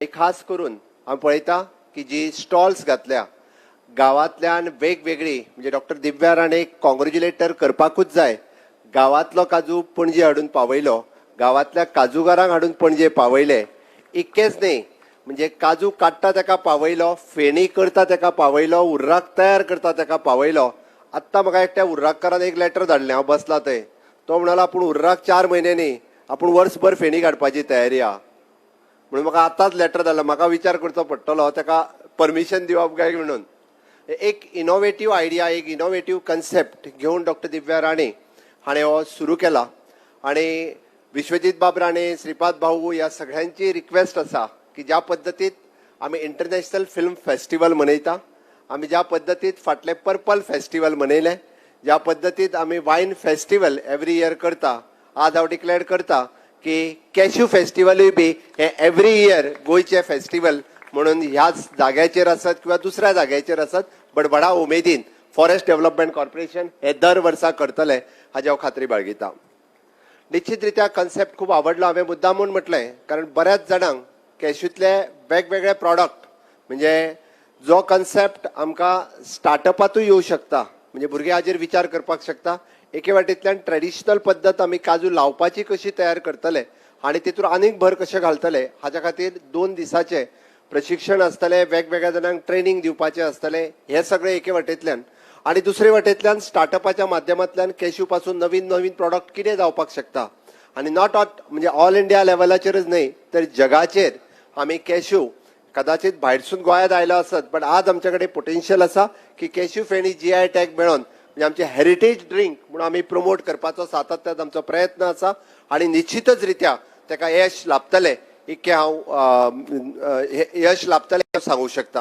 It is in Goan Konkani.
आनी खास करून हांव पळयता की जी स्टॉल्स घातल्या गांवांतल्यान वेगवेगळी, म्हणजे डॉक्टर दिव्या राणे कॉंग्रेच्युलेटर करपाकूच जाय. गांवांतलो काजू पणजे हाडून पावयलो, गांवांतल्या काजूगारांक हाडून पणजे पावयले. इतकेंच न्ही, म्हणजे काजू काडटा तेका पावयलो, फेणी करता तेका पावयलो, उर्राक तयार करता तेका पावयलो. आत्तां म्हाका एकट्या उर्राककारान एक लेटर धाडलें, हांव बसला थंय. तो म्हणालो आपूण उर्राक 4 म्हयने न्ही, आपूण वर्सभर फेणी काडपाची तयारी आहा म्हणून म्हाका आतांच लेटर धाडला. म्हाका विचार करचो पडटलो ताका परमिशन दिवप काय म्हणून. एक इनोवेटीव आयडिया, एक इनोवेटीव कन्सेप्ट घेवन डॉक्टर दिव्या राणे हाणें हो सुरू केला आनी विश्वजीत बाब राणे, श्रीपाद भाऊ ह्या सगळ्यांची रिक्वेस्ट आसा की ज्या पद्दतीत आमी इंटरनॅशनल फिल्म फेस्टिवल मनयता, आमी ज्या पद्दतीत फाटलें पर्पल फेस्टिवल मनयलें, ज्या पद्दतीत आमी वायन फेस्टिवल एवरी इयर करता, आज हांव डिक्लेअर करता की कॅश्यू फेस्टिवलूय बी हे एवरी इयर गोंयचें फेस्टिवल म्हणून ह्याच जाग्याचेर आसत किंवा दुसऱ्या जाग्याचेर आसत, बट व्हडा उमेदीन फॉरेस्ट डेव्हलपमेंट कॉर्पोरेशन हे दर वर्सा करतले हाजी हांव खात्री बाळगिता. निश्चित रित्या कन्सेप्ट खूब आवडलो. हांवें मुद्दामून म्हटलें, कारण बऱ्याच जाणांक कॅश्यूतले वेगवेगळे प्रॉडक्ट, म्हणजे जो कन्सेप्ट आमकां स्टार्टअपातूय येवं शकता, म्हणजे भुरगे हाजेर विचार करपाक शकता. एके वाटेंतल्यान ट्रेडिशनल पद्दत आमी काजू लावपाची कशी तयार करतले आनी तितून आनीक भर कशें घालतले हाच्या खातीर 2 दिसाचे प्रशिक्षण आसतलें, वेगवेगळ्या जाणांक ट्रेनींग दिवपाचें आसतलें. हें सगळें एके वाटेंतल्यान आनी दुसरे वाटेंतल्यान स्टार्टअपाच्या माध्यमांतल्यान कॅश्यू पासून नवीन नवीन प्रॉडक्ट कितें जावपाक शकता आनी not ऑट म्हणजे ऑल इंडिया लेवलाचेरच न्हय तर जगाचेर आमी कॅश्यू कदाचित भायरसून गोंयांत आयलो आसत, बट आज आमचे कडेन पोटेन्शियल आसा की कॅश्यू फेणी जीआय टॅग मेळोन म्हणजे आमचे हेरिटेज ड्रिंक म्हणून आमी प्रमोट करपाचो सातत्यान आमचो प्रयत्न आसा आनी निश्चितच रित्या ताका यश लाभतलें इतकें हांव यश लाभतलें हांव सांगूंक शकता.